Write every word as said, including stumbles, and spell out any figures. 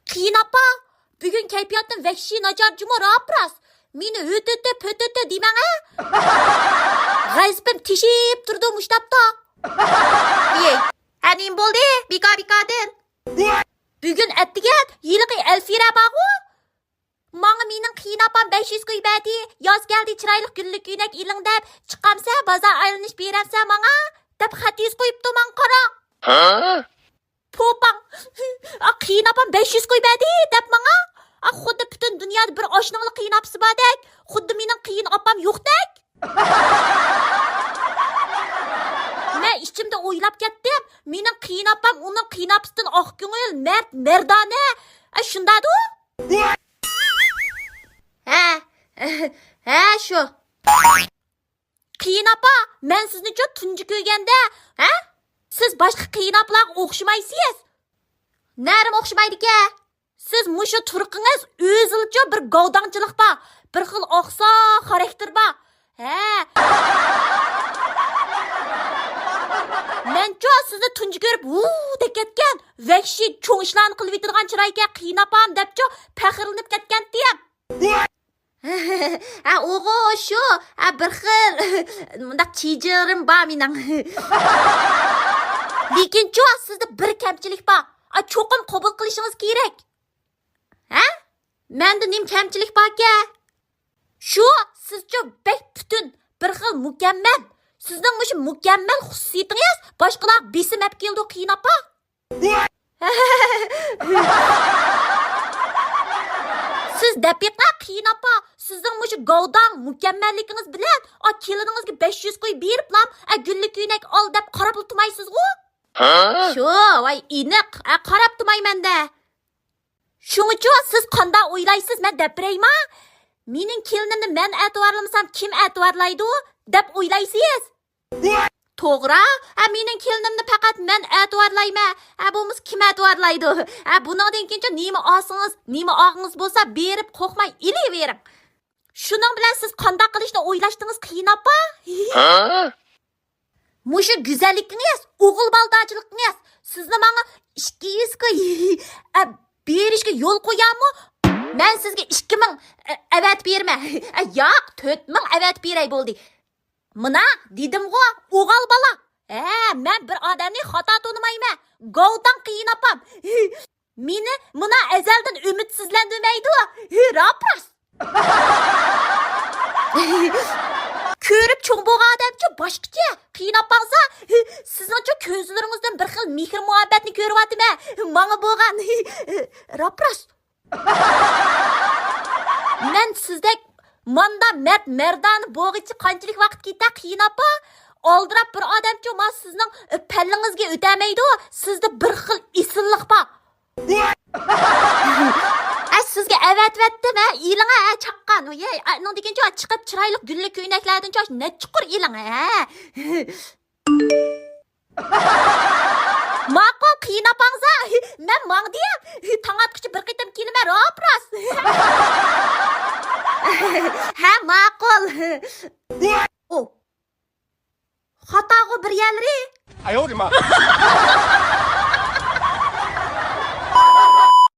قېيىنئاپا، بۈگۈن كەيپىياتىم ۋەھشىي ناچار جۇمۇ، راپ راست. مېنى ھۆتۆتۆ پۆتۆتۆ دېمەڭ ھە. غەزىپىم تېشىپ تۇرىدۇ مۇشۇ تاپتا. ھە، نېمە بولدى؟ بىكار بىكاردىن. بۈگۈن ئەتىگەن ھېلىقى ئەلفىرە بارغۇ، ماڭا مېنىڭ قېيىنئاپام بەش يۈز كوي بەردى، ياز كەلدى، چىرايلىق گۈللۈك كۆينەك ئېلىڭ دەپ، چىقامسە بازار ئايلىنىش بېرەمسە ماڭا دەپ خەت يېزىپ قويۇپتۇ ماڭا قاراڭ. ھە؟ پوپاڭ، ئا، قېيىنئاپام بەش يۈز كوي بەردى دەپ ماڭا. ئا، خۇددى پۈتۈن دۇنيادا بىر ئاشنىڭلا قېيىنئاپىسى باردەك، خۇددى مېنىڭ قېيىنئاپام يوقتەك. مەن ئىچىمدە ئويلاپ كەتتىم، مېنىڭ قېيىنئاپام ئۇنىڭ قېيىنئاپىسىدىن ئاق كۆڭۈل، مەرد، مەردانە. ئە، شۇنداقدۇ؟ ھە، ھە، شۇ. قېيىنئاپا، مەن سىزنىچۇ تۇنجى كۆرگەندە، ھە؟ سىز باشقا قېيىنئاپىلارغا ئوخشىمايسىز. نەرىم ئوخشىمايدىكەن. سىز مۇشۇ تۇرقىڭىز ئۆزىلىچۇ بىر گاۋداڭچىلىق بار، بىر خىل ئاقساق خاراكتېر بار. ھە. مەنچۇ سىزنى تۇنجى كۆرۈپ ۋۇ دەپ كەتكەن، ۋەھشىي چوڭ ئىشلارنى قىلىۋېتىدىغان چىرايكەن قېيىنئاپام دەپچۇ پەخىرلىنىپ كەتكەنتىم. ھە، ئوغۇ، شۇ، ھە، بىر خىل مۇنداق چېجىرىم بار مېنىڭ. لېكىنچۇ سىزدە بىر كەمچىلىك بار. ئا، چوقۇم قوبۇل قىلىشىڭىز كېرەك. ھە؟ مەندە نېمە كەمچىلىك باركەن؟ شۇ، سىزچۇ بەك پۈتۈن، بىر خىل مۇكەممەل. سىزنىڭ مۇشۇ مۇكەممەل خۇسۇسىيىتىڭىز باشقىلارغا بېسىم ئەپ كېلىدۇ، قېيىنئاپا. سىز دەپ بېقىڭ، قېيىنئاپا، سىزنىڭ مۇشۇ گاۋداڭ مۇكەممەللىكىڭىز بىلەن، ئا، كېلىنىڭىزگە بەش يۈز كوي بېرىپلام، ئا، گۈللۈك كۆينەك ئال دەپ قاراپلا تۇرمايسىزغۇ؟ شۇ، ۋاي ئېنىق، ئا، قاراپ تۇرمايمەن-دە. شۇڭىچۇ سىز قانداق ئويلايسىز، مەن دەپ بېرەيما؟ مېنىڭ كېلىنىمنى مەن ئەتىۋارلىمىسام، كىم ئەتىۋارلايدۇ دەپ ئويلايسىز؟ توغرا، ھە، مېنىڭ كېلىنىمنى پەقەت مەن ئەتىۋارلايمەن. ھە، بولمىسا كىم ئەتىۋارلايدۇ؟ ھە، بۇنىڭدىن كېيىنچە نېمە ئالسىڭىز، نېمە ئالغىڭىز بولسا بېرىپ قورقماي ئېلىۋېرىڭ. شۇنىڭ بىلەن سىز قانداق قىلىشنى ئويلاشتىڭىز، قېيىنئاپا؟ ھە؟ مۇشۇ گۈزەللىكىڭىز، ئوغۇل بالىدارچىلىقىڭىز سىزنى ماڭا ئىككى يۈز كوي، ئە، بېرىشكە يول قويامۇ؟ مەن سىزگە ئىككى مىڭ، ئە، ئەۋەتىپ بېرىمەن. ئە، ياق، تۆت مىڭ ئەۋەتىپ بېرەي بولدى. مانا، دېدىمغۇ، ئوغۇل بالا. ھە، مەن بىر ئادەمنى خاتا تونۇمايمەن. گاۋداڭ قېيىنئاپام. مېنى مانا ئەزەلدىن ئۈمىدسىزلەندۈرمەيدۇ. ھى، راپ راست. كۆرۈپ چوڭ بولغان ئادەمچۇ باشقىچە. قېيىنئاپاڭزا، ھى، سىزنىڭچۇ كۆزلىرىڭىزدىن بىر خىل مېھىر مۇھەببەتنى كۆرۈۋاتىمەن. ماڭا بولغان، ھى، راپ راست. مەن سىزدەك ماندا مەرد مەردانە بولغىچە قانچىلىك ۋاقىت كېتە، قېيىنئاپا؟ ئالدىراپ بىر ئادەمچۇ ما سىزنىڭ پەللىڭىزگە ئۆتەلمەيدۇ، سىزدە بىر خىل ئېسىللىق بار. ئە، سىزگە ئەۋەتىۋەتتىم، ھە، ئېلىڭە، ھە، چاققان. ۋىي، ئە، ئۇنىڭدىن كېيىنچۇ چىقىپ چىرايلىق گۈللۈك كۆينەكلەردىنچۇ نەچچە قۇر ئېلىڭە، ھە. ماقۇل، قېيىنئاپاڭزا، مەن ماڭدىم. تاڭ ئاتقۇچە بىر قېتىم كېلىمەن، راپ راست. ھە، ماقۇل. ئو. خاتاغۇ بىر يەرلىرى. ئاياۋ دېمە.